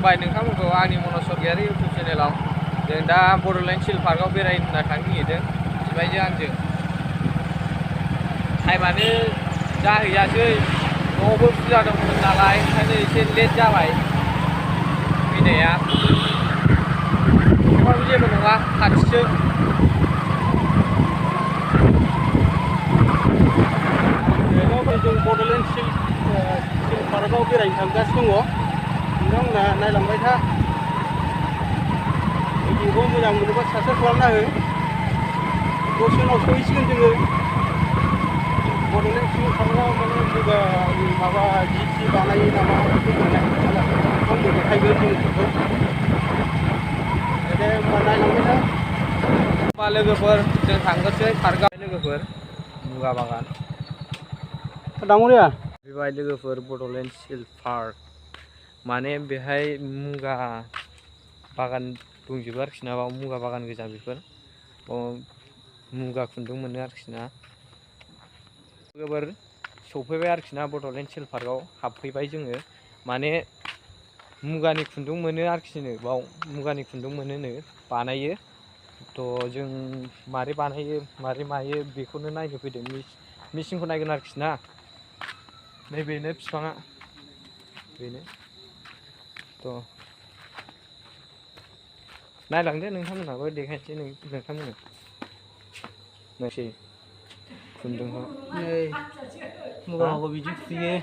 खुलुमबाय नोंथांमोनखौ आंनि मनज सरगियारि इउटुब चेनेलाव जों दा बड'लेण्ड सिल पार्कआव बेरायनो होनना थांनो नागिरदों बिबायजों आंजों टाइमानो जाहैयासै न'आवबो फुजा दंमोन नालाय ओंखायनो एसे लेट जाबाय फैनाया थेवबाबो जेबो नङा खाथिसो जों बड'लेण्ड सिल पार्कआव बेरायनो थांगासिनो दङ नोंथांमोना नायलांबाय था भिडिअखौ मोजां मोनोबा साबस्क्राइब खालामना हो दसे उनाव सहैसिगोन जोङो बड'लेण्ड सिल पार्कआव माने जोङो माबा जि बानायो नामा बेखौ देखायगोन जोंखौ दे होनबा नायलांबाय था होनबा लोगोफोर जों थांगोनसै पार्कआव लोगोफोर मुगा बागान दाङ'रिया बेवहाय लोगोफोर बड'लेण्ड सिल पार्क माने बेहाय मुगा बागान दंजोबो आरोखि ना बाव मुगा बागान गोजा बेफोर मुगा खुन्दुं मोनो आरोखि ना लोगोफोर सफैबाय आरोखि ना बड'लेण्ड सिल पार्कआव हाबफैबाय जोङो माने मुगानि खुन्दुं मोनो आरोखि बाव मुगानि खुन्दुं मोनोनो बानायो थ' जों मारै बानायो मारै मायो बेखौनो नायनो फैदों मेचिनखौ नायगोन आरोखि ना नैबेनो बिफाङा बेनो थ' नायलांदो नोंथांमोनहाबो देखायनोसै नोंथांमोननो नायसै खुन्दुंखौ नै मुगाखौ बिदि खुयो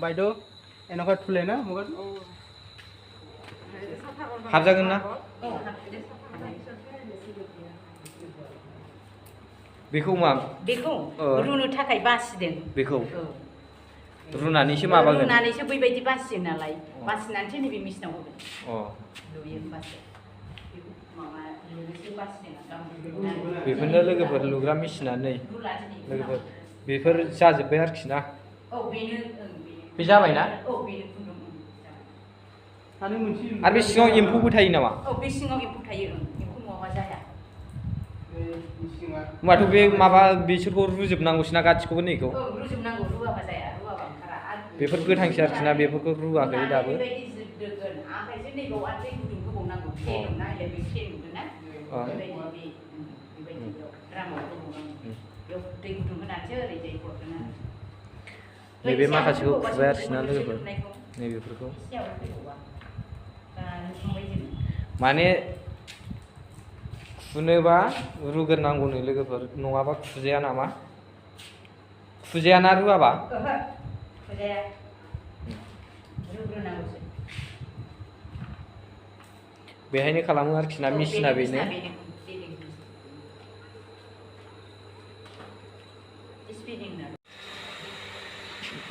बायद' এনেকুৱা खुলে ना मुगाखौ हाबजागोन ना बेखौ मा बेखौ रुनो थाखाय बासिदों बेखौ रुनानैसो माबागोन रुनानैसो बैबायदि बासियो नालाय बासिनानैसो नैबे मेचिनाव होगोन लुयो होमबासो माबा लुनोसो बासिदों बेफोरनो लोगोफोर लुग्रा मेचिना नै लोगोफोर बेफोर जाजोब्बाय आरोखि ना औ बेनो बे जाबायना औ बेनो खुन्दुं आरो बे सिङाव एम्फौबो थायो नामा औ बे सिङाव एम्फौ थायो एम्फौ नङाबा जाया होमबाथ' बे माबा बिसोरखौ रुजोबनांगौसो ना गासिखौबो नैखौ रुजोबनांगौ रुवाबा जाया रुवाबा ओंखारा बेफोर गोथांसो आरोखि ना बेफोरखौ रुवाखै दाबो बेबायदि दोगोन ओमफ्रायसो नैबाव आरो दै गुदुं होबावनांगौ फेन ना बे फेन नुदोंना बेबायदि बेयाव द्रामाव होबावनांगौ बेयाव दै गुदुं होनानैसो ओरैजाय हरगोन आरो नैबे माखासेखौ खुबाय आरोखि ना लोगोफोर नैबेफोरखौ माने खुनोबा रुग्रोनांगौनो लोगोफोर नङाबा खुजाया नामा खुजाया ना रुवाबा खुजाया रुग्रोनांगौसो बेहायनो खालामो आरोखि ना मेचिना बेनो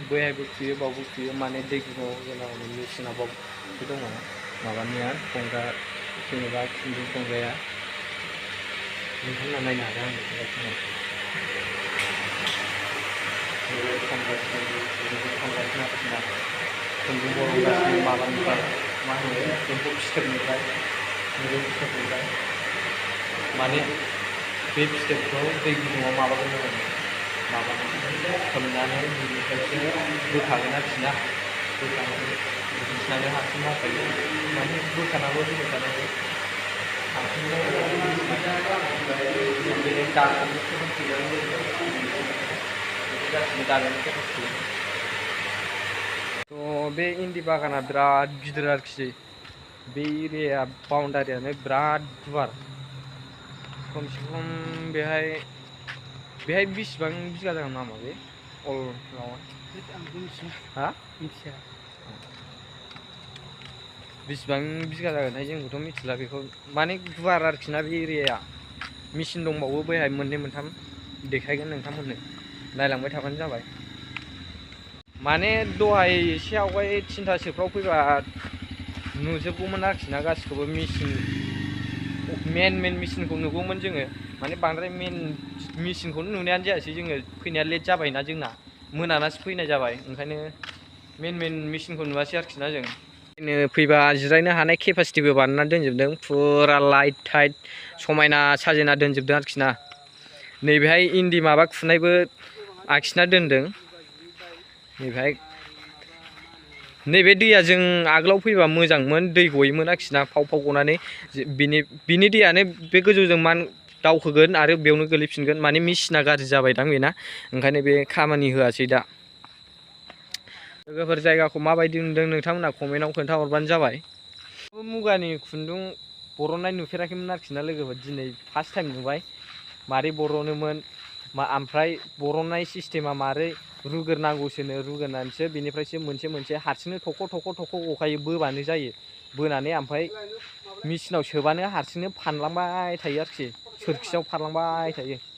बैहायबो खुयो बावबो खुयो माने दै गुदुङाव होनांगौ मेचिना बावबो दङ माबानिया संग्रा जेनेबा खुन्दुं संग्राया नोंथांमोना नायनो हागोन आं खुन्दुं बरनगासिनो माबानिफ्राय मा होनो एम्फौ फिथोबनिफ्राय माने बे फिथोबखौ दै गुदुङाव माबागोन सोमनानै बिनिफ्रायसो बोखागोन आरोखि ना बोखानानै बिदिनानै हारसिं मावखायो माने बोखानांगौ बोखानांगौ थ' बे इन्दि बागाना बिराद गिदिर आरोखि बे एरिया बाउन्डारियानो बिराद गुवार खमसे खम बेहाय बेसेबां बिगा जागोन नामा बे अल हा बेसेबां बिगा जागोनथाय जोंखौथ' मिथिला बेखौ माने गुवार आरोखि ना बे एरियाया मेचिन दंबावो बैहाय मोननै मोनथाम देखायगोन नोंथांमोननो नायलांबाय थाबानो जाबाय माने दहाय एसे आवगाय 3टासोफ्राव फैबा नुजोबगौमोन आरोखि ना गासिखौबो मेन मेचिनखौ नुगौमोन जोङो माने बांद्राय मेन मेचिनखौनो नुनायानो जायासै जोङो फैनाया लेट जाबायना जोंना मोनानासो फैनाय जाबाय ओंखायनो मेन मेचिनखौ नुवासै आरोखि ना जों फैबा जिरायनो हानाय केपासिटिबो बानायना दोनजोबदों फुरा लाइट टाइट समायना साजायना दोनजोबदों आरोखि ना नैबेहाय इन्दि माबा खुनायबो आखिना दोनदों नैबेहाय नैबे दैया जों आगोलाव फैबा मोजांमोन दै गयोमोन आरोखि ना फाव फाव गनानै बिनि दैयानो बे गोजौजों दावखोगोन आरो बेयावनो गोलैफिनगोन माने मेसिना गाज्रि जाबायदां बेना ओंखायनो बे खामानि होआसै दा लोगोफोर जायगाखौ माबायदि नुदों नोंथांमोना कमेन्टआव खोन्थाहरबानो जाबाय मुगानि खुन्दुं बरननाय नुफेराखैमोन आरोखि ना लोगोफोर दिनै फार्स्ट टाइम नुबाय मारै बरनोमोन ओमफ्राय बरननाय सिस्टेमा मारै रुग्रोनांगौसोनो रुग्रोनानैसो बेनिफ्रायसो मोनसे हारसिंनो थख' गखायो बोबानो जायो बोनानै ओमफ्राय मेचिनाव सोबानो हारसिंनो फानलांबाय थायो आरोखि सोरखियाव फानलांबाय थायो।